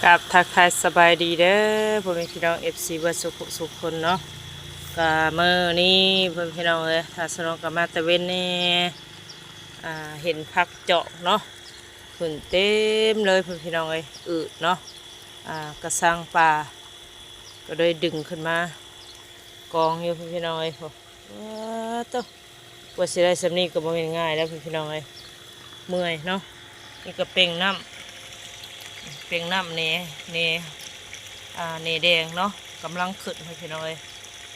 ກາບທັກທາຍສະບາຍດີເດີ ພໍ່ແມ່ພີ່ນ້ອງ ເອັຟຊີ ເບິດສຸກສຸກຄົນເນາະ. ກະມື້ນີ້ ພໍ່ແມ່ພີ່ນ້ອງເອີຍ ທາງສາວນວນກະມາຕະເວັນແດ່ ອ່າ ເຫັນຜັກຈອກເນາະ ຂຶ້ນເຕັມເລີຍ ພໍ່ແມ່ພີ່ນ້ອງເອີຍ ອືດເນາະ. ອ່າ ກະຊັງປ່າ ກະເລີຍດຶງຂຶ້ນມາກອງຢູ່ ພີ່ນ້ອງເອີຍ. ໂອ້ ໂຕ ກວ່າຊິໄດ້ສ່ຳນີ້ກໍບໍ່ແມ່ນງ່າຍແລ້ວ ພີ່ນ້ອງເອີຍ ເມື່ອຍເນາະ. ນີ້ກໍເປັ່ງນ້ຳ ເປັ່ງນ້ຳແໜ ແໜ ອ່າ ແໜແດງເນາະ ກຳລັງຂຶ້ນ ພີ່ນ້ອງເອີຍ.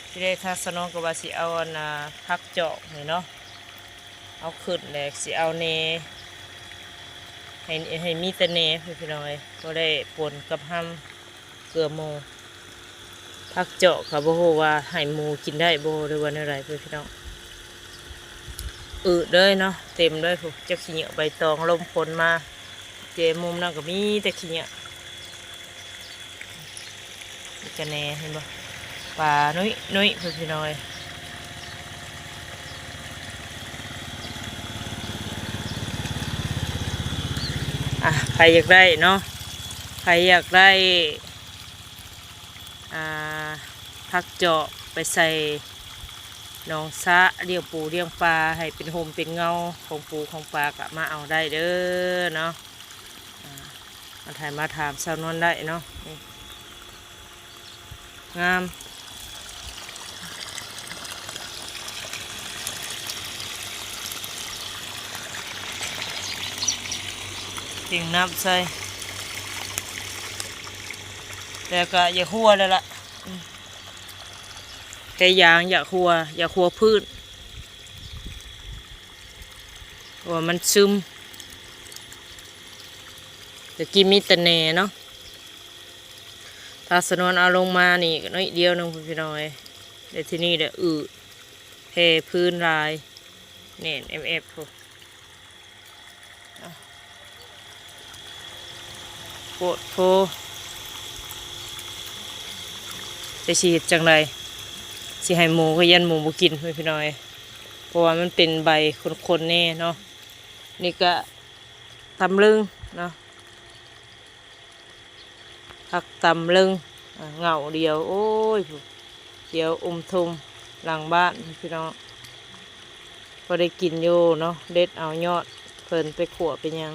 ທີແລກທາງສາວນວນກໍວ່າຊິເອົາອັນ ອ່າ ຜັກຈອກນີ້ເນາະ ເອົາຂຶ້ນແລ້ວຊິເອົາແໜ ໃຫ້ ໃຫ້ມີແຕ່ແໜ ພີ່ນ້ອງເອີຍ ບໍ່ໄດ້ປົນກັບຮຳ ເກືອໝູ. ຜັກເຈາະກໍບໍ່ຮູ້ວ່າໃຫ້ໝູກິນໄດ້ບໍ່ ຫຼືວ່າແນວໃດ ພີ່ນ້ອງ. ອືດເລີຍເນາະ ເຕັມເລີຍພຸ້ນ ຈັກຂີ້ເຫຍື້ອໃບຕອງ ລົມຝົນມາ ເຈມຸມນັ້ນກໍມີແຕ່ຂີ້ເຫຍື້ອ. ນີ້ກະແໜ ເຫັນບໍ່ ປາໜຸ້ຍໆ ພີ່ນ້ອງເອີຍ. ອ່ະ ໃຜຢາກໄດ້ເນາະ ໃຜຢາກໄດ້ ອ່າ ຜັກເຈາະໄປໃສ່ໜອງສະ ລ້ຽງປູລ້ຽງປາ ໃຫ້ເປັນຮົ່ມເປັນເງົາຂອງປູຂອງປາ ກະມາເອົາໄດ້ເດີເນາະ. ອ່າ ມາຖ່າຍມາຖາມສາວນວນໄດ້ເນາະ ນີ້ ງາມ ເປັ່ງນ້ຳໃສ່ ແລ້ວກະຢ່າຫົວແລ້ວລະ ແພຍາງ ຢ່າຫົວ ຢ່າຫົວພື້ນ ເພາະວ່າມັນຊຶມ. ຕະກີ້ມີແຕ່ແໜເນາະ ທາງສາວນວນເອົາລົງມານີ້ໜ້ອຍດຽວໜຶ່ງ ພີ່ນ້ອງເອີຍ. ແລ້ວທີນີ້ແຫຼະ ອືດ ແພພື້ນຫຼາຍ ແໜ້ນແອບໆ ພຸ້ນ. ໂພດໂພ ແຕ່ຊິເຮັດຈັ່ງໃດ ຊິໃຫ້ໝູ ກໍຢ້ານໝູບໍ່ກິນ ພີ່ນ້ອງເອີຍ ເພາະວ່າມັນເປັນໃບຂົນໆ ແດ່ເນາະ. ນີ້ກະຕຳລຶງເນາະ ຜັກຕຳລຶງ ອ່າ ເຫງົ້າດຽວ ໂອ້ຍ ດຽວອຸມທຸ່ມຫຼັງບ້ານ ພີ່ນ້ອງ ພໍໄດ້ກິນຢູ່ເນາະ. ເດັດເອົາຍອດເພິ່ນໄປຂົ້ວໄປຫຍັງ